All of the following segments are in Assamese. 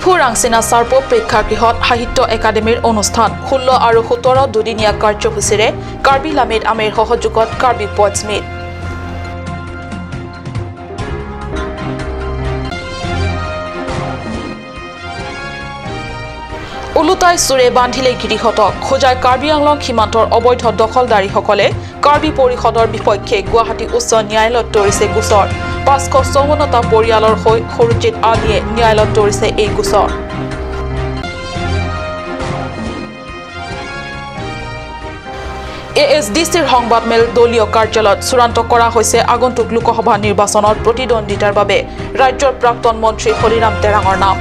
ডিফু ৰাংচিনা চাৰ্প প্ৰেক্ষাগৃহত সাহিত্য একাডেমীৰ অনুষ্ঠান 16 আৰু 17 দুদিনীয়া কাৰ্যসূচীৰে কাৰ্বি লামেদ আমেৰ সহযোগত কাৰ্বি পইটছ মিট। ওলোটাই চোৰে বান্ধিলে গিৰিহঁতক। হোজাই কাৰ্বি আংলং সীমান্তৰ অবৈধ দখলদাৰীসকলে কাৰ্বি পৰিষদৰ বিপক্ষে গুৱাহাটী উচ্চ ন্যায়ালয়ত তৰিছে গোচৰ। 554টা পৰিয়ালৰ হৈ সৰুজিত আলীয়ে ন্যায়ালয়ত তৰিছে এই গোচৰ। ASDCৰ সংবাদমেল দলীয় কাৰ্যালয়ত চূড়ান্ত কৰা হৈছে আগন্তুক লোকসভা নিৰ্বাচনত প্ৰতিদ্বন্দ্বিতাৰ বাবে ৰাজ্যৰ প্ৰাক্তন মন্ত্ৰী হলিৰাম তেৰাঙৰ নাম।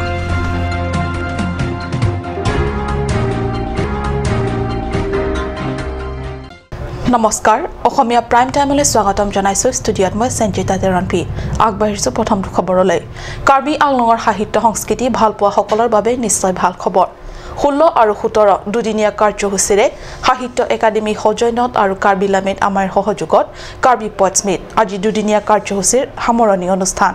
নমস্কাৰ, অসমীয়া প্ৰাইম টাইমলৈ স্বাগতম জনাইছোঁ। ষ্টুডিঅ'ত মই সঞ্জিতা তেৰণপি। আগবাঢ়িছোঁ প্ৰথমটো খবৰলৈ। কাৰ্বি আংলঙৰ সাহিত্য সংস্কৃতি ভালপোৱাসকলৰ বাবে নিশ্চয় ভাল খবৰ। 16 আৰু 17 দুদিনীয়া কাৰ্যসূচীৰে সাহিত্য একাডেমী সৌজন্যত আৰু কাৰ্বি লামেদ আমাৰ সহযোগত কাৰ্বি পইটছ মিট আজি দুদিনীয়া কাৰ্যসূচীৰ সামৰণি অনুষ্ঠান।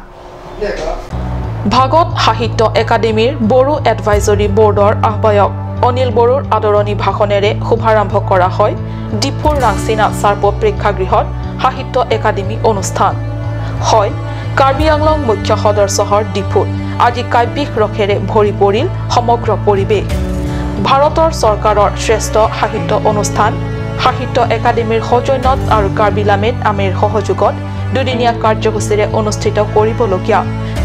ভাগত সাহিত্য একাডেমীৰ বড়ো এডভাইজৰী বৰ্ডৰ আহ্বায়ক অনিল বড়োৰ আদৰণি ভাষণেৰে শুভাৰম্ভ কৰা হয় ডিফুৰ ৰাংচিনা চাৰ্প প্ৰেক্ষাগৃহত সাহিত্য একাডেমী অনুষ্ঠান। হয়, কাৰ্বি আংলং মুখ্য সদৰ চহৰ ডিফুত আজি কাব্যিক ৰসেৰে ভৰি পৰিল সমগ্ৰ পৰিৱেশ। ভাৰতৰ চৰকাৰৰ শ্ৰেষ্ঠ সাহিত্য অনুষ্ঠান সাহিত্য একাডেমীৰ সৌজন্যত আৰু কাৰ্বি লামেদ আমেৰ সহযোগত দুদিনীয়া কাৰ্যসূচীৰে অনুষ্ঠিত কৰিবলগীয়া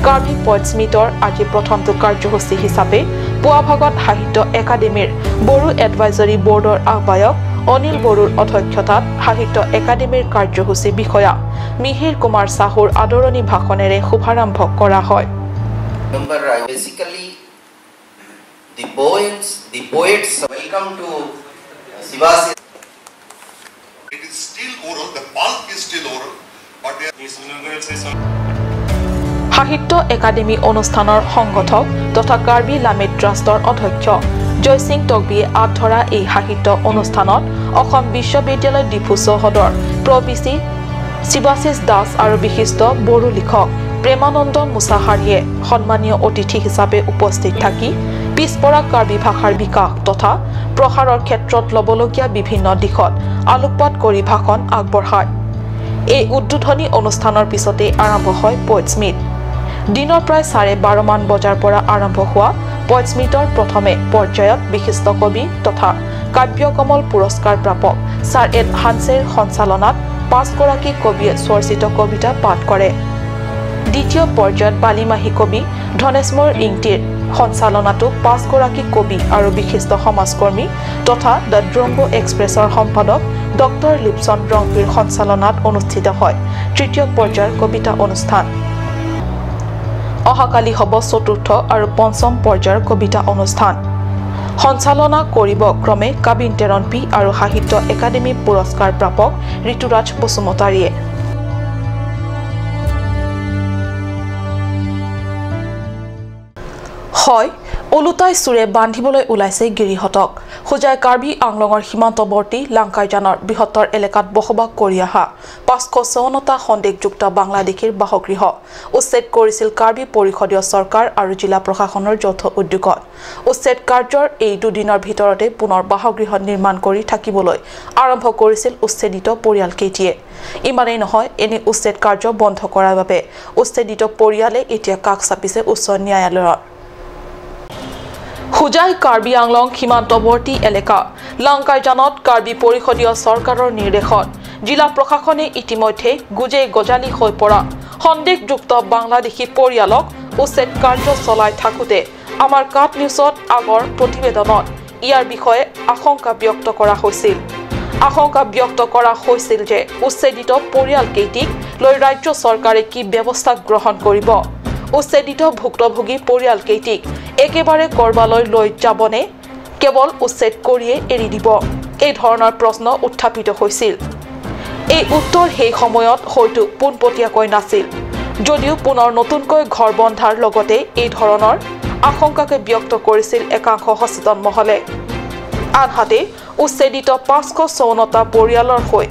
কাৰ্বি পইটছ মিটৰ আজি প্ৰথমটো কাৰ্যসূচী হিচাপে পুৱা ভাগত সাহিত্য একাডেমীৰ বড়ো এডভাইজৰী বৰ্ডৰ আহ্বায়ক অনিল বড়োৰ অধ্যক্ষতাত সাহিত্য একাডেমীৰ কাৰ্যসূচী বিষয়া মিহিৰ কুমাৰ চাহুৰ আদৰণি ভাষণেৰে শুভাৰম্ভ কৰা হয়। সাহিত্য একাডেমী অনুষ্ঠানৰ সংগঠক তথা কাৰ্বি লামেদ ট্ৰাষ্টৰ অধ্যক্ষ জয়সিং টকবিয়ে আঁত ধৰা এই সাহিত্য অনুষ্ঠানত অসম বিশ্ববিদ্যালয় ডিফু চৌহদৰ প্ৰবিচি শিৱাশিষ দাস আৰু বিশিষ্ট বড়ো লিখক প্ৰেমানন্দ মুছাহাৰীয়ে সন্মানীয় অতিথি হিচাপে উপস্থিত থাকি পিছপৰা কাৰ্বি ভাষাৰ বিকাশ তথা প্ৰসাৰৰ ক্ষেত্ৰত ল'বলগীয়া বিভিন্ন দিশত আলোকপাত কৰি ভাষণ আগবঢ়ায়। এই উদ্বোধনী অনুষ্ঠানৰ পিছতেই আৰম্ভ হয় পইটছ মিট। দিনৰ প্ৰায় 12:30 মান বজাৰ পৰা আৰম্ভ হোৱা পইটছ মিটৰ প্ৰথমে পৰ্যায়ত বিশিষ্ট কবি তথা কাব্যকমল পুৰস্কাৰ প্ৰাপক ছাৰ এড হানছেৰ সঞ্চালনাত 5গৰাকী কবিয়ে চৰ্চিত কবিতা পাঠ কৰে। দ্বিতীয় পৰ্যায়ত বালিমাহী কবি ধনেশমৰ ইংটিৰ সঞ্চালনাতো 5গৰাকী কবি আৰু বিশিষ্ট সমাজকৰ্মী তথা the দ্ৰংগো এক্সপ্ৰেছৰ সম্পাদক ডক্টৰ লিপছন ৰংপিৰ সঞ্চালনাত অনুষ্ঠিত হয় তৃতীয় পৰ্যায়ৰ কবিতা অনুষ্ঠান। অহাকালি হ'ব চতুৰ্থ আৰু পঞ্চম পৰ্যায়ৰ কবিতা অনুষ্ঠান। সঞ্চালনা কৰিব ক্ৰমে কাবিন তেৰণপি আৰু সাহিত্য একাডেমী পুৰস্কাৰ প্ৰাপক ঋতুৰাজ বসুমতাৰীয়ে। হয়, ওলোটাই চোৰে বান্ধিবলৈ ওলাইছে গিৰিহঁতক। হোজাই কাৰ্বি আংলঙৰ সীমান্তৱৰ্তী লাংকাইজানৰ বৃহত্তৰ এলেকাত বসবাস কৰি অহা 554টা সন্দেহযুক্ত বাংলাদেশীৰ বাসগৃহ উচ্ছেদ কৰিছিল কাৰ্বি পৰিষদীয় চৰকাৰ আৰু জিলা প্ৰশাসনৰ যৌথ উদ্যোগত। উচ্ছেদ কাৰ্যৰ এই দুদিনৰ ভিতৰতে পুনৰ বাসগৃহ নিৰ্মাণ কৰি থাকিবলৈ আৰম্ভ কৰিছিল উচ্ছেদিত পৰিয়ালকেইটিয়ে। ইমানেই নহয়, এনে উচ্ছেদ কাৰ্য বন্ধ কৰাৰ বাবে উচ্ছেদিত পৰিয়ালে এতিয়া কাষ চাপিছে উচ্চ ন্যায়ালয়ৰ। হোজাই কাৰ্বি আংলং সীমান্তৱৰ্তী এলেকা লাংকাইজানত কাৰ্বি পৰিষদীয় চৰকাৰৰ নিৰ্দেশত জিলা প্ৰশাসনে ইতিমধ্যে গুজে গজালি হৈ পৰা সন্দেহযুক্ত বাংলাদেশী পৰিয়ালক উচ্ছেদ কাৰ্য চলাই থাকোঁতে আমাৰ কাট নিউজত আগৰ প্ৰতিবেদনত ইয়াৰ বিষয়ে আশংকা ব্যক্ত কৰা হৈছিল। আশংকা ব্যক্ত কৰা হৈছিল যে উচ্ছেদিত পৰিয়ালকেইটিক লৈ ৰাজ্য চৰকাৰে কি ব্যৱস্থা গ্ৰহণ কৰিব, উচ্ছেদিত ভুক্তভোগী পৰিয়ালকেইটিক একেবাৰে কৰবালৈ লৈ যাবনে কেৱল উচ্ছেদ কৰিয়ে এৰি দিব, এই ধৰণৰ প্ৰশ্ন উত্থাপিত হৈছিল। এই উত্তৰ সেই সময়ত হয়তো পোনপটীয়াকৈ নাছিল যদিও পুনৰ নতুনকৈ ঘৰ বন্ধাৰ লগতে এই ধৰণৰ আশংকাকে ব্যক্ত কৰিছিল একাংশ সচেতন মহলে। আনহাতে উচ্ছেদিত 554টা পৰিয়ালৰ হৈ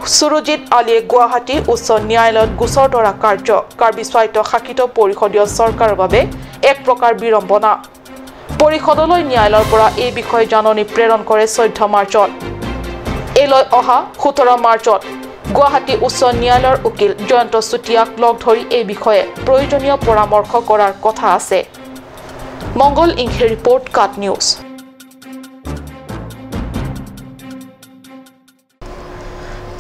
সুৰজিত আলীয়ে গুৱাহাটী উচ্চ ন্যায়ালয়ত গোচৰ তৰা কাৰ্য কাৰ্বি স্বায়ত্ত শাসিত পৰিষদীয় চৰকাৰৰ বাবে এক প্ৰকাৰ বিড়ম্বনা। পৰিষদলৈ ন্যায়ালয়ৰ পৰা এই বিষয়ে জাননী প্ৰেৰণ কৰে 14 মাৰ্চত। এইলৈ অহা 17 মাৰ্চত গুৱাহাটী উচ্চ ন্যায়ালয়ৰ উকিল জয়ন্ত চুতীয়াক লগ ধৰি এই বিষয়ে প্ৰয়োজনীয় পৰামৰ্শ কৰাৰ কথা আছে। মংগল ইংহে ৰিপৰ্ট, কাট নিউজ।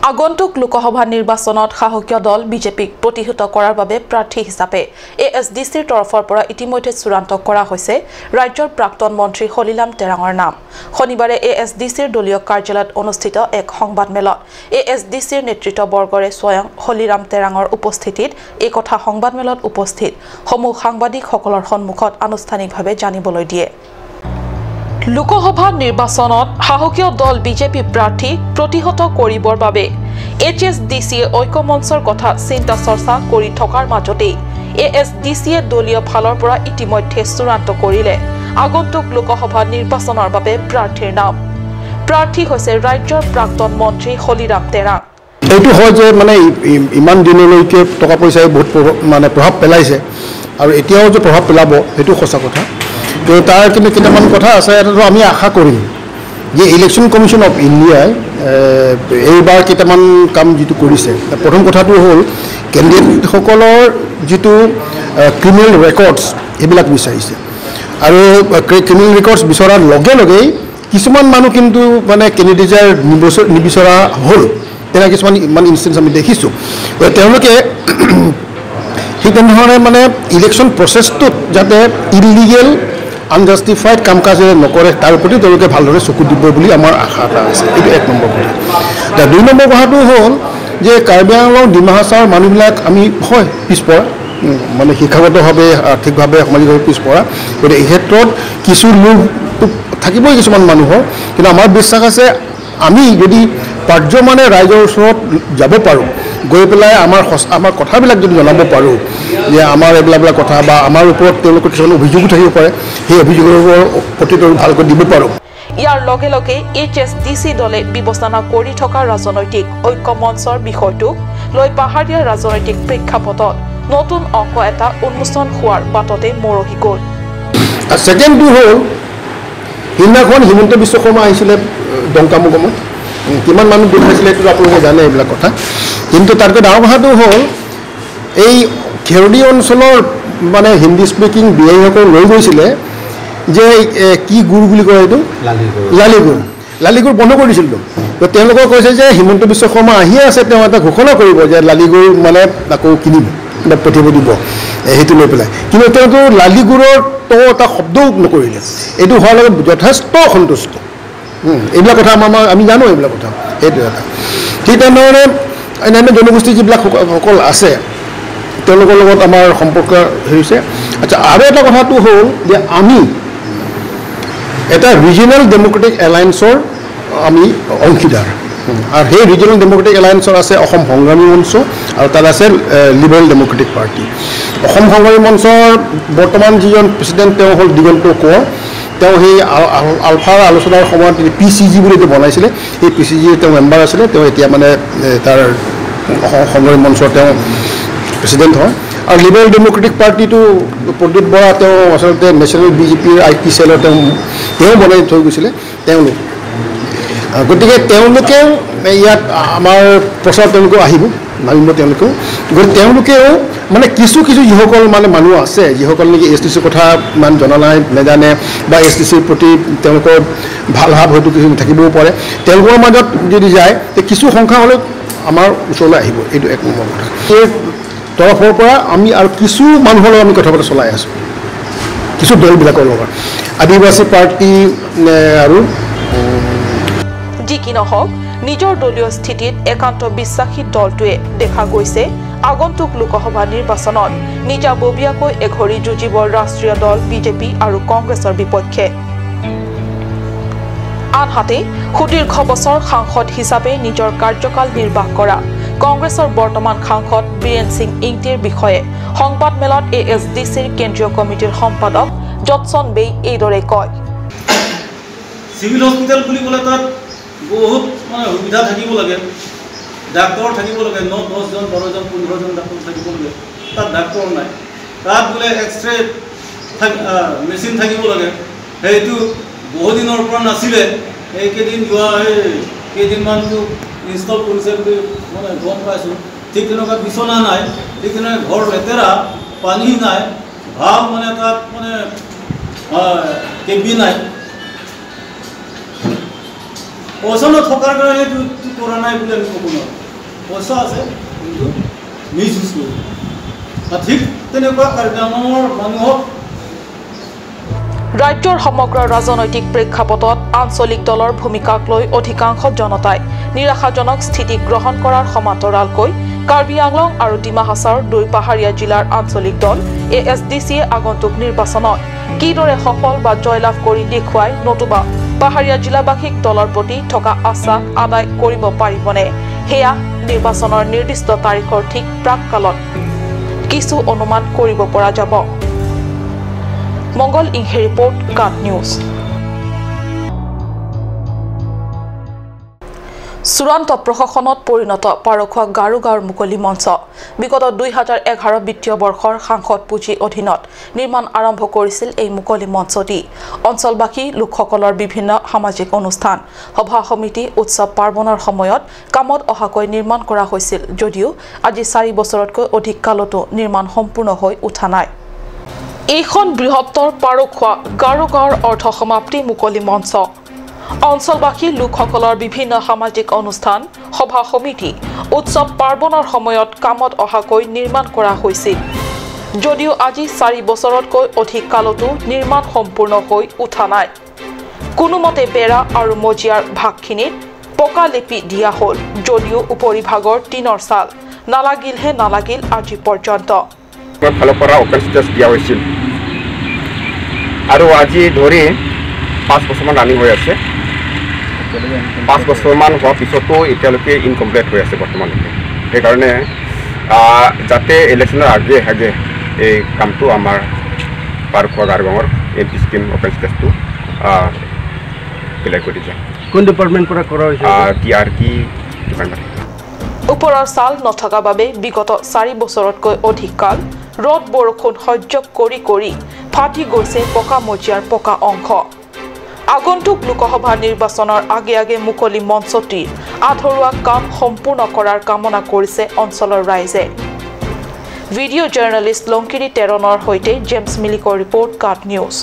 আগন্তুক লোকসভা নিৰ্বাচনত শাসকীয় দল বিজেপিক প্ৰতিহত কৰাৰ বাবে প্ৰাৰ্থী হিচাপে এ এছ ডি চিৰ তৰফৰ পৰা ইতিমধ্যে চূড়ান্ত কৰা হৈছে ৰাজ্যৰ প্ৰাক্তন মন্ত্ৰী হলিৰাম টেৰাঙৰ নাম। শনিবাৰে এ এছ ডি চিৰ দলীয় কাৰ্যালয়ত অনুষ্ঠিত এক সংবাদমেলত এ এছ ডি চিৰ নেতৃত্ববৰ্গৰে স্বয়ং হলিৰাম টেৰাঙৰ উপস্থিতিত এই কথা সংবাদমেলত উপস্থিত সমূহ সাংবাদিকসকলৰ সন্মুখত আনুষ্ঠানিকভাৱে জানিবলৈ দিয়ে। লোকসভা নিৰ্বাচনত শাসকীয় দল বিজেপি প্ৰাৰ্থী প্ৰতিহত কৰিবৰ বাবে এইচ এছ ডি চিয়ে ঐক্যমঞ্চৰ কথা চিন্তা চৰ্চা কৰি থকাৰ মাজতেই এ এছ ডি চিয়ে দলীয় ফালৰ পৰা ইতিমধ্যে চূড়ান্ত কৰিলে আগন্তুক লোকসভা নিৰ্বাচনৰ বাবে প্ৰাৰ্থীৰ নাম। প্ৰাৰ্থী হৈছে ৰাজ্যৰ প্ৰাক্তন মন্ত্ৰী হলিৰাম টেৰাং। এইটো হয় যে মানে ইমান দিনলৈকে টকা পইচাই বহুত মানে প্ৰভাৱ পেলাইছে আৰু এতিয়াও যে প্ৰভাৱ পেলাব সেইটো সঁচা কথা। তো তাৰ কিন্তু কেইটামান কথা আছে। এটাতো আমি আশা কৰিম যে ইলেকশ্যন কমিশ্যন অফ ইণ্ডিয়াই এইবাৰ কেইটামান কাম যিটো কৰিছে, প্ৰথম কথাটো হ'ল কেণ্ডিডেটসকলৰ যিটো ক্ৰিমিনেল ৰেকৰ্ডছ সেইবিলাক বিচাৰিছে আৰু ক্ৰিমিনেল ৰেকৰ্ডছ বিচৰাৰ লগে লগেই কিছুমান মানুহ কিন্তু মানে কেণ্ডিডেট নিবিচৰা হ'ল, তেনে কিছুমান ইমান ইনষ্টেঞ্চ আমি দেখিছোঁ। তেওঁলোকে ঠিক তেনেধৰণে মানে ইলেকশ্যন প্ৰচেছটোত যাতে ইলিগেল আনজাষ্টিফাইড কাম কাজ নকৰে তাৰ প্ৰতি তেওঁলোকে ভালদৰে চকু দিব বুলি আমাৰ আশা এটা আছে। এইটো এক নম্বৰ কথা। এতিয়া দুই নম্বৰ কথাটো হ'ল যে কাৰ্বি আংলং ডিমা হাছাওৰ মানুহবিলাক আমি হয় পিছপৰা, মানে শিক্ষাগতভাৱে আৰ্থিকভাৱে সামাজিকভাৱে পিছপৰা, গতিকে এই ক্ষেত্ৰত কিছু লোভ থাকিবই কিছুমান মানুহৰ, কিন্তু আমাৰ বিশ্বাস আছে আমি যদি পাৰ্যমানে ৰাইজৰ ওচৰত যাব পাৰোঁ, গৈ পেলাই আমাৰ কথাবিলাক যদি জনাব পাৰোঁ যে আমাৰ এইবিলাক কথা বা আমাৰ ওপৰত তেওঁলোকৰ কিছুমান অভিযোগো থাকিব পাৰে, সেই অভিযোগৰ প্ৰতি তেওঁলোক ভালকৈ দিব পাৰোঁ। ইয়াৰ লগে লগে এইচ এছ ডি চি দলে বিবেচনা কৰি থকা ৰাজনৈতিক ঐক্যমঞ্চৰ বিষয়টোক লৈ পাহাৰীয়া ৰাজনৈতিক প্ৰেক্ষাপটত নতুন অংক এটা উন্মোচন হোৱাৰ বাটতে মৰহি গ'ল। ছেকেণ্ডটো হ'ল সিদিনাখন হিমন্ত বিশ্ব শৰ্মা আহিছিলে ডংকামুকমত, কিমান মানুহ গোট খাইছিলে সেইটো আপোনালোকে জানে এইবিলাক কথা। কিন্তু তাতকৈ ডাঙৰ কথাটো হ'ল এই খেৰদী অঞ্চলৰ মানে হিন্দী স্পিকিং বিহাৰীসকল লৈ গৈছিলে যে কি গুড় বুলি কয় এইটো লালিগুড়, লালিগুড় বন্ধ কৰি দিছিলতো। তো তেওঁলোকে কৈছে যে হিমন্ত বিশ্ব শৰ্মা আহিয়ে আছে, তেওঁ এটা ঘোষণা কৰিব যে লালিগুড় মানে আকৌ কিনিব বা পঠিয়াব দিব সেইটো লৈ পেলাই, কিন্তু তেওঁতো লালিগুড়ৰ তো এটা শব্দও নকৰিলে। এইটো হোৱাৰ লগত যথেষ্ট সন্তুষ্ট। এইবিলাক কথা আমাৰ আমি জানো এইবিলাক কথা, সেইটো এটা। ঠিক তেনেধৰণে অন্যান্য জনগোষ্ঠী যিবিলাক সকল আছে তেওঁলোকৰ লগত আমাৰ সম্পৰ্ক হৈছে। আচ্ছা, আৰু এটা কথাটো হ'ল যে আমি এটা ৰিজনেল ডেম'ক্ৰেটিক এলায়েন্সৰ আমি অংশীদাৰ, আৰু সেই ৰিজনেল ডেম'ক্ৰেটিক এলায়েন্সৰ আছে অসম সংগ্ৰামী মঞ্চ আৰু তাত আছে লিবাৰেল ডেম'ক্ৰেটিক পাৰ্টি। অসম সংগ্ৰামী মঞ্চৰ বৰ্তমান যিজন প্ৰেচিডেণ্ট তেওঁ হ'ল দিগন্ত কোঁৱৰ, তেওঁ সেই আলফাৰ আলোচনাৰ সময়ত পি চি জি বুলি বনাইছিলে, সেই পি চি জিৰ তেওঁ মেম্বাৰ আছিলে, তেওঁ এতিয়া মানে তাৰ অসম সংগ্ৰামী মঞ্চৰ তেওঁ প্ৰেচিডেণ্ট হয়। আৰু লিবাৰেল ডেম'ক্ৰেটিক পাৰ্টিটো প্ৰদ্যুৎ বৰা তেওঁ আচলতে নেশ্যনেল বি জে পিৰ I T চেলৰ তেওঁ বনাই থৈ গৈছিলে তেওঁলোক। গতিকে তেওঁলোকেও ইয়াত আমাৰ প্ৰচাৰ তেওঁলোকেও আহিব নামিব তেওঁলোকেও, গতিকে তেওঁলোকেও মানে কিছু কিছু যিসকল মানে মানুহ আছে যিসকল নেকি এছ টি চিৰ কথা ইমান জনা নাই নাজানে বা এছ টি চিৰ প্ৰতি তেওঁলোকৰ ভাল ভাৱ হয়তো কিছু নাথাকিবও পাৰে, তেওঁলোকৰ মাজত যদি যায় তে কিছু সংখ্যা হ'লেও আমাৰ ওচৰলৈ আহিব। এইটো এক নম্বৰ কথা। এই তৰফৰ পৰা আমি আৰু কিছু মানুহৰ লগত আমি কথা বতৰা চলাই আছোঁ, কিছু দলবিলাকৰ লগত, আদিবাসী পাৰ্টি আৰু যি কি নহওক নিজৰ দলীয় স্থিতিত একান্ত বিশ্বাসী দলটোৱে দেখা গৈছে আগন্তুক লোকসভা নিৰ্বাচনত নিজাববীয়াকৈ এঘৰি যুঁজিব ৰাষ্ট্ৰীয় দল বিজেপি আৰু কংগ্ৰেছৰ বিপক্ষে। আনহাতে সুদীৰ্ঘ বছৰ সাংসদ হিচাপে নিজৰ কাৰ্যকাল নিৰ্বাহ কৰা কংগ্ৰেছৰ বৰ্তমান সাংসদ বীৰেন সিং ইংতিৰ বিষয়ে সংবাদমেলত এ এছ ডি চিৰ কেন্দ্ৰীয় কমিটিৰ সম্পাদক জটছন বেই এইদৰে কয়। চিভিল হস্পিটেল বুলি ক'লে তাত বহুত মানে সুবিধা থাকিব লাগে, ডাক্তৰ থাকিব লাগে, 9, 10জন, 12জন, 15জন ডাক্তৰ থাকিব লাগে, তাত ডাক্তৰ নাই। তাত বোলে এক্সৰে মেচিন থাকিব লাগে, সেইটো বহুদিনৰ পৰা নাছিলে। এইকেইদিন যোৱা এই কেইদিনমানটো ইনষ্টল কৰিছে বুলি মানে গম পাইছোঁ। ঠিক তেনেকুৱা বিচনা নাই, ঠিক তেনেকৈ ঘৰ লেতেৰা, পানী নাই, ভাল মানে তাত মানে কেবি নাই। পইচা নথকাৰ কাৰণে সেইটো কৰা নাই বুলি আমি ক'ব নোৱাৰোঁ। পইচা আছে কিন্তু মিছ ইউজ কৰোঁ। ঠিক তেনেকুৱা কাৰ্বি আংলঙৰ মানুহক ৰাজ্যৰ সমগ্ৰ ৰাজনৈতিক প্ৰেক্ষাপটত আঞ্চলিক দলৰ ভূমিকাক লৈ অধিকাংশ জনতাই নিৰাশাজনক স্থিতি গ্ৰহণ কৰাৰ সমান্তৰালকৈ কাৰ্বি আংলং আৰু ডিমা হাছাওৰ দুই পাহাৰীয়া জিলাৰ আঞ্চলিক দল এ এছ ডি চিয়ে আগন্তুক নিৰ্বাচনত কিদৰে সফল বা জয়লাভ কৰি দেখুৱাই নতুবা পাহাৰীয়া জিলাবাসীক দলৰ প্ৰতি থকা আশ্বাস আদায় কৰিব পাৰিবনে সেয়া নিৰ্বাচনৰ নিৰ্দিষ্ট তাৰিখৰ ঠিক প্ৰাককালত কিছু অনুমান কৰিব পৰা যাব। মংগল ইংহে ৰিপৰ্ট, কাট নিউজ। চূড়ান্ত প্ৰশাসনত পৰিণত পাৰখোৱা গাৰো গাঁৱৰ মুকলি মঞ্চ বিগত 2011 বিত্তীয় বৰ্ষৰ সাংসদ পুঁজিৰ অধীনত নিৰ্মাণ আৰম্ভ কৰিছিল এই মুকলি মঞ্চটি। অঞ্চলবাসী লোকসকলৰ বিভিন্ন সামাজিক অনুষ্ঠান, সভা সমিতি, উৎসৱ পাৰ্বণৰ সময়ত কামত অহাকৈ নিৰ্মাণ কৰা হৈছিল যদিও আজি 4 বছৰতকৈ অধিক কালতো নিৰ্মাণ সম্পূৰ্ণ হৈ উঠা নাই। এইখন বৃহত্তৰ পাৰখোৱা গাৰো গাঁৱৰ অৰ্থ সমাপ্তি মুকলি মঞ্চ অঞ্চলবাসী লোকসকলৰ বিভিন্ন সামাজিক অনুষ্ঠান, সভা সমিতি, উৎসৱ পাৰ্বণৰ সময়ত কামত অহাকৈ নিৰ্মাণ কৰা হৈছিল যদিও আজি 4 বছৰতকৈ অধিক কালতো নিৰ্মাণ সম্পূৰ্ণ হৈ উঠা নাই। কোনোমতে বেৰা আৰু মজিয়াৰ ভাগখিনিত পকা লেপি দিয়া হ'ল যদিও উপৰিভাগৰ টিনৰ চাল নালাগিলহে নালাগিল আজি পৰ্যন্ত। ফালৰ পৰা অপেন ষ্টেজ দিয়া হৈছিল আৰু আজি ধৰি 5 বছৰমান ৰানিং হৈ আছে। 5 বছৰমান হোৱাৰ পিছতো এতিয়ালৈকে ইনকমপ্লিট হৈ আছে বৰ্তমানলৈকে। সেইকাৰণে যাতে ইলেকশ্যনৰ আগে আগে এই কামটো আমাৰ পাৰখোৱা গাৰোগাঁৱৰ এম পি স্কিম অপেন ষ্টেজটো ক্লিয়াৰ কৰি যায়। কোন ডিপাৰ্টমেণ্ট পৰা কৰা হৈছে? T R T department. ওপৰৰ চাল নথকা বাবে বিগত 4 বছৰতকৈ অধিক কাল ৰ'দ বৰষুণ সহ্য কৰি কৰি ফাটি গৈছে পকা মজিয়াৰ পকা অংশ। আগন্তুক লোকসভা নিৰ্বাচনৰ আগে আগে মুকলি মঞ্চটিৰ আধৰুৱা কাম সম্পূৰ্ণ কৰাৰ কামনা কৰিছে অঞ্চলৰ ৰাইজে। ভিডিঅ' জাৰ্নেলিষ্ট লংকিৰি টেৰণৰ সৈতে জেমছ মিলিকৰ ৰিপৰ্ট, কাট নিউজ।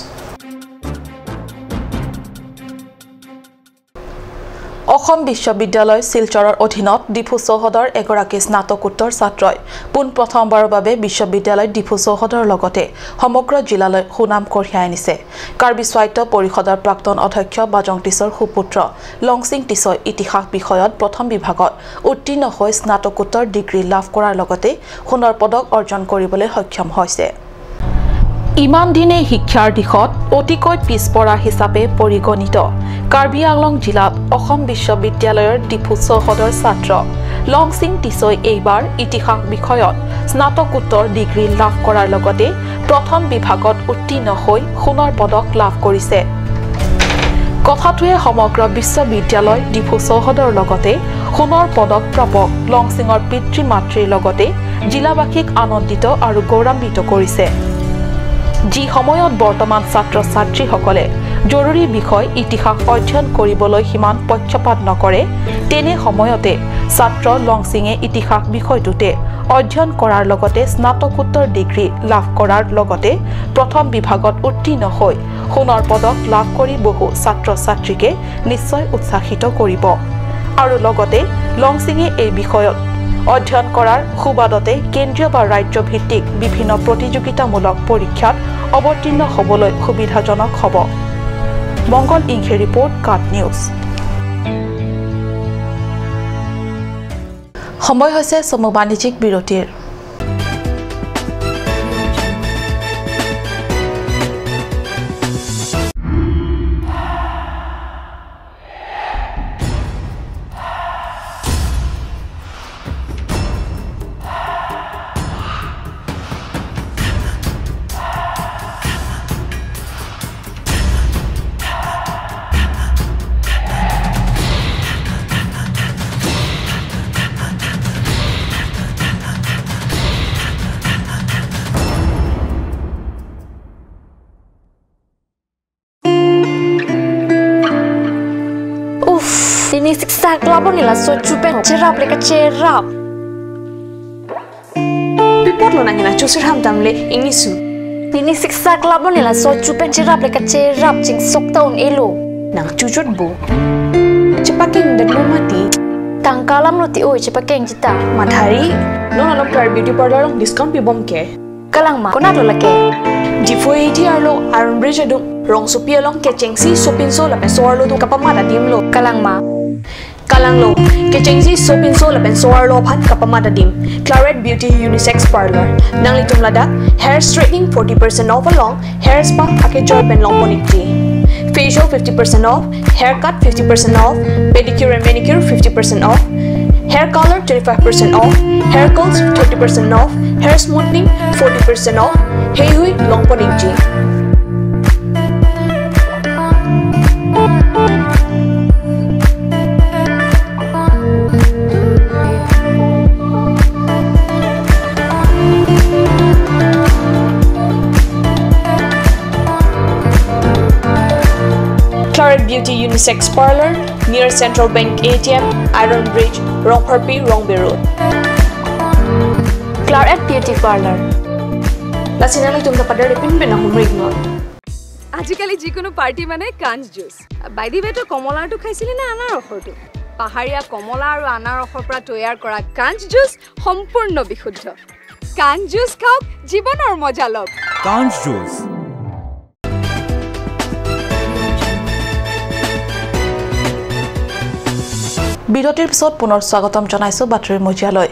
অসম বিশ্ববিদ্যালয় শিলচৰৰ অধীনত ডিফু চৌহদৰ এগৰাকী স্নাতকোত্তৰ ছাত্ৰই পোনপ্ৰথমবাৰৰ বাবে বিশ্ববিদ্যালয় ডিফু চৌহদৰ লগতে সমগ্ৰ জিলালৈ সুনাম কঢ়িয়াই আনিছে। কাৰ্বি স্বায়ত্ত পৰিষদৰ প্ৰাক্তন অধ্যক্ষ বাজং টিছৰ সুপুত্ৰ লংচিং টিছই ইতিহাস বিষয়ত প্ৰথম বিভাগত উত্তীৰ্ণ হৈ স্নাতকোত্তৰ ডিগ্ৰী লাভ কৰাৰ লগতে সোণৰ পদক অৰ্জন কৰিবলৈ সক্ষম হৈছে। ইমান দিনে শিক্ষাৰ দিশত অতিকৈ পিছপৰা হিচাপে পৰিগণিত কাৰ্বি আংলং জিলাত অসম বিশ্ববিদ্যালয়ৰ ডিফু চৌহদৰ ছাত্ৰ লংচিং টিছই এইবাৰ ইতিহাস বিষয়ত স্নাতকোত্তৰ ডিগ্ৰী লাভ কৰাৰ লগতে প্ৰথম বিভাগত উত্তীৰ্ণ হৈ সোণৰ পদক লাভ কৰিছে। কথাটোৱে সমগ্ৰ বিশ্ববিদ্যালয় ডিফু চৌহদৰ লগতে সোণৰ পদক প্ৰাপক লংচিঙৰ পিতৃ মাতৃৰ লগতে জিলাবাসীক আনন্দিত আৰু গৌৰৱান্বিত কৰিছে। যি সময়ত বৰ্তমান ছাত্ৰ ছাত্ৰীসকলে জৰুৰী বিষয় ইতিহাস অধ্যয়ন কৰিবলৈ সিমান পক্ষপাত নকৰে, তেনে সময়তে ছাত্ৰ লংচিঙে ইতিহাস বিষয়টোতে অধ্যয়ন কৰাৰ লগতে স্নাতকোত্তৰ ডিগ্ৰী লাভ কৰাৰ লগতে প্ৰথম বিভাগত উত্তীৰ্ণ হৈ সোণৰ পদক লাভ কৰি বহু ছাত্ৰ ছাত্ৰীকে নিশ্চয় উৎসাহিত কৰিব। আৰু লগতে লংচিঙে এই বিষয়ত অধ্যয়ন কৰাৰ সুবাদতে কেন্দ্ৰীয় বা ৰাজ্যভিত্তিক বিভিন্ন প্ৰতিযোগিতামূলক পৰীক্ষাত অৱতীৰ্ণ হ'বলৈ সুবিধাজনক হ'ব। মংগল ইংহে ৰিপৰ্ট, কাট নিউজ। সময় হৈছে চমু বাণিজ্যিক বিৰতিৰ। Ni siksa klabo ni la so chupen cherap le ka cherap. Pipot lo nangina chusir ham tamle ingisu. Ni siksa klabo ni la so chupen cherap le ka cherap ching sok taun elo. Nang chuchut bo. Cepaking dan lo mati. Tangkalam lo ti oi cepakeng cita. Madhari, non alom tar beauty parlor long discount pi bom ke. Kalang ma kona lo lake. Jifo 80 arlo Iron Bridge adung rong sopi along ke chengsi sopin so la pen so arlo tu kapama da dim lo. Kalang ma. Kalang lo ke chengsi sopin so la pen so arlo phat kapama da dim. Claret Beauty Unisex Parlor. Nang litum lada hair straightening 40% off along hair spa ake joy pen long ponikti. Facial 50% off, haircut 50% off, pedicure and manicure 50% off, hair color 25% off, hair curls 30% off, hair smoothing 40% off. Hey hui long poning ji. Claret Beauty Unisex Parlor near Central Bank ATM, Iron Bridge, Rongpharpi, Rongbe Road. Claret Beauty Parlor. Lasinali tumta padar pin pin humrig not. আজিকালি যিকোনো পাৰ্টি মানে কাঞ্চ জুচ। বাই the ৱে তো কমলাটো খাইছিলি না আনাৰসৰটো? পাহাৰীয়া কমলা আৰু আনাৰসৰ পৰা তৈয়াৰ কৰা কাঞ্চ জুচ সম্পূৰ্ণ বিশুদ্ধ। কাঞ্চ জুচ খাওক, জীৱনৰ মজা লওক। কাঞ্চ জুচ। বিৰতিৰ পিছত পুনৰ স্বাগতম জনাইছো বাতৰি মজিয়ালৈ।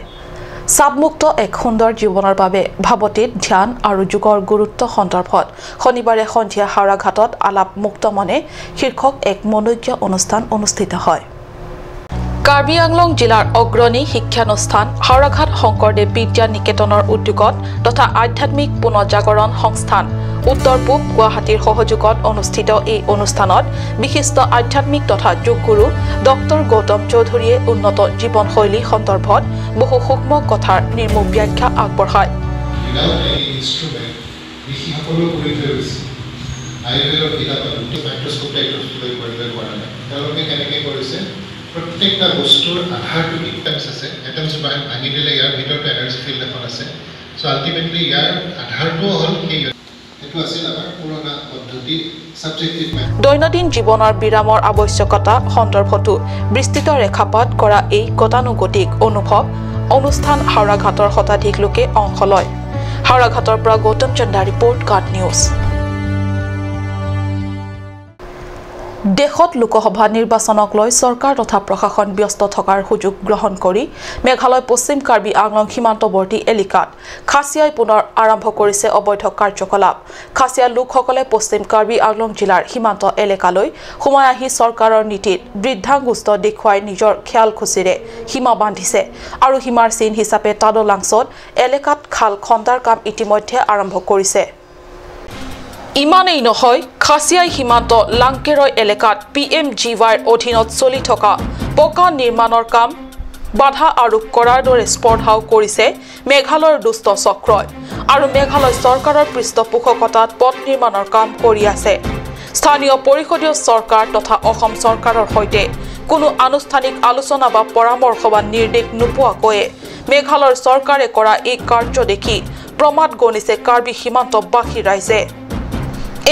চাপমুক্ত এক সুন্দৰ জীৱনৰ বাবে ভাৱতীত ধ্যান আৰু যোগৰ গুৰুত্ব সন্দৰ্ভত শনিবাৰে সন্ধিয়া হাওৰাঘাটত আলাপ মুক্ত মনে শীৰ্ষক এক মনোজ্ঞ অনুষ্ঠান অনুষ্ঠিত হয়। কাৰ্বি আংলং জিলাৰ অগ্ৰণী শিক্ষানুষ্ঠান হাওৰাঘাট শংকৰদেৱ বিদ্যা নিকেতনৰ উদ্যোগত তথা আধ্যাত্মিক পুনৰ্জাগৰণ সংস্থান উত্তৰ পূব গুৱাহাটীৰ সহযোগত অনুষ্ঠিত এই অনুষ্ঠানত বিশিষ্ট আধ্যাত্মিক তথা যোগগুৰু ডক্টৰ গৌতম চৌধুৰীয়ে উন্নত জীৱনশৈলী সন্দৰ্ভত বহু সূক্ষ্ম কথাৰ নিৰ্মূল ব্যাখ্যা আগবঢ়ায়। প্ৰত্যেকটা বস্তুৰ আধাৰটো এটমছ আছে, এটমছ ভাঙি দিলে ইয়াৰ ভিতৰত এনাৰ্জি ফিল্ড এখন আছে। চ' আল্টিমেটলি ইয়াৰ আধাৰটোও হ'ল সেই সেইটো আছিল আমাৰ পুৰণা পদ্ধতি ছাবজেক্টিভ। দৈনন্দিন জীৱনৰ বিৰামৰ আৱশ্যকতা সন্দৰ্ভতো বিস্তৃত ৰেখাপাত কৰা এই গতানুগতিক অনুভৱ অনুষ্ঠান হাওৰাঘাটৰ শতাধিক লোকে অংশ লয়। হাওৰাঘাটৰ পৰা গৌতম চন্দা ৰিপৰ্ট, গাৰ্ড নিউজ। দেশত লোকসভা নিৰ্বাচনক লৈ চৰকাৰ তথা প্ৰশাসন ব্যস্ত থকাৰ সুযোগ গ্ৰহণ কৰি মেঘালয় পশ্চিম কাৰ্বি আংলং সীমান্তৱৰ্তী এলেকাত খাছিয়াই পুনৰ আৰম্ভ কৰিছে অবৈধ কাৰ্যকলাপ। খাছিয়া লোকসকলে পশ্চিম কাৰ্বি আংলং জিলাৰ সীমান্ত এলেকালৈ সোমাই আহি চৰকাৰৰ নীতিত বৃদ্ধাংগুষ্ঠ দেখুৱাই নিজৰ খেয়াল খুচিৰে সীমা বান্ধিছে আৰু সীমাৰ চিন হিচাপে তাদলাংছত এলেকাত খাল খন্দাৰ কাম ইতিমধ্যে আৰম্ভ কৰিছে। ইমানেই নহয়, খাছিয়াই সীমান্ত লাংকেৰৈ এলেকাত PMGYৰ অধীনত চলি থকা পকা নিৰ্মাণৰ কাম বাধা আৰোপ কৰাৰ দৰে স্পৰ্ধাও কৰিছে মেঘালয়ৰ দুষ্ট চক্ৰই আৰু মেঘালয় চৰকাৰৰ পৃষ্ঠপোষকতাত পথ নিৰ্মাণৰ কাম কৰি আছে। স্থানীয় পৰিষদীয় চৰকাৰ তথা অসম চৰকাৰৰ সৈতে কোনো আনুষ্ঠানিক আলোচনা বা পৰামৰ্শ বা নিৰ্দেশ নোপোৱাকৈয়ে মেঘালয়ৰ চৰকাৰে কৰা এই কাৰ্য দেখি প্ৰমাদ গণিছে কাৰ্বি সীমান্তবাসী ৰাইজে।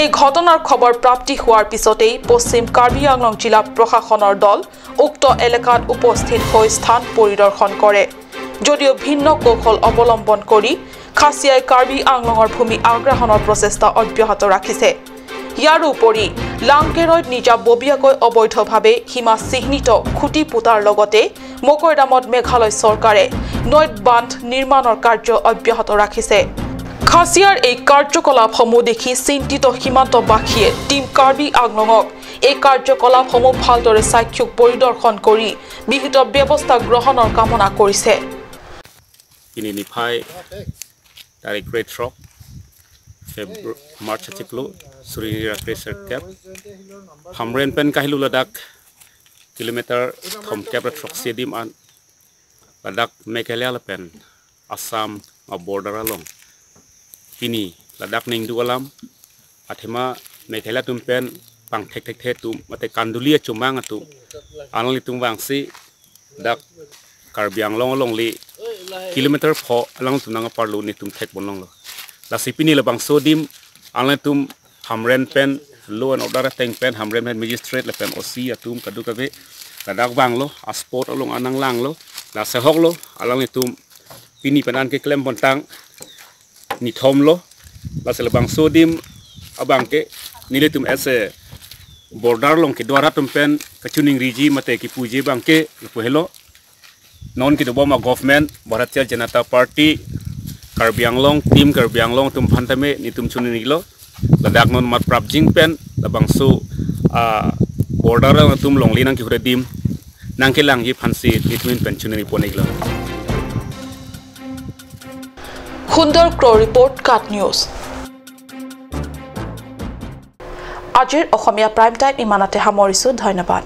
এই ঘটনাৰ খবৰ প্ৰাপ্তি হোৱাৰ পিছতেই পশ্চিম কাৰ্বি আংলং জিলা প্ৰশাসনৰ দল উক্ত এলেকাত উপস্থিত হৈ স্থান পৰিদৰ্শন কৰে। যদিও ভিন্ন কৌশল অৱলম্বন কৰি খাছিয়াই কাৰ্বি আংলঙৰ ভূমি আগ্ৰাসনৰ প্ৰচেষ্টা অব্যাহত ৰাখিছে। ইয়াৰ উপৰি লাংকেৰৈত নিজাববীয়াকৈ অবৈধভাৱে সীমা চিহ্নিত খুঁটি পোতাৰ লগতে মকৈদামত মেঘালয় চৰকাৰে নৈত বান্ধ নিৰ্মাণৰ কাৰ্য অব্যাহত ৰাখিছে। খাছিয়াৰ এই কাৰ্যকলাপসমূহ দেখি চিন্তিত সীমান্তবাসীয়ে টীম কাৰ্বি আংলঙক এই কাৰ্যকলাপসমূহ ভালদৰে চাক্ষুষ পৰিদৰ্শন কৰি বিহিত ব্যৱস্থা গ্ৰহণৰ কামনা কৰিছে। Assam border along ini Ladakh ning dualam athema Meghalaya tumpen Bang thek thek thek tum mate kandulia chumang atu anali tum wangsi dak Karbi Anglong long li kilometer pho alang tum nang parlu ni tum thek bonlong lo la sipini la bang sodim anali tum hamren pen law and order teng pen hamren pen magistrate la pen OC atum kadu kabe la dak bang lo a sport along anang lang lo la sehok lo alang ni tum pini pen an ke klem bontang ni thom lo la sel bang sodim abang ke nile tum ese border long ke dwara tum pen kachuning riji mate ki puje bang ke puhelo non ki doboma government Bharatiya Janata Party Karbi Anglong team Karbi Anglong tum phantame ni tum chuning lo ladak non mat prabjing pen labang su border lang tum long linang ki dim nang ke lang ji phansi ni tumin pen chuning ponik lo সুন্দৰ ক্ৰ ৰিপৰ্ট কাট নিউজ। আজিৰ অসমীয়া প্ৰাইম টাইম ইমানতে সামৰিছো। ধন্যবাদ।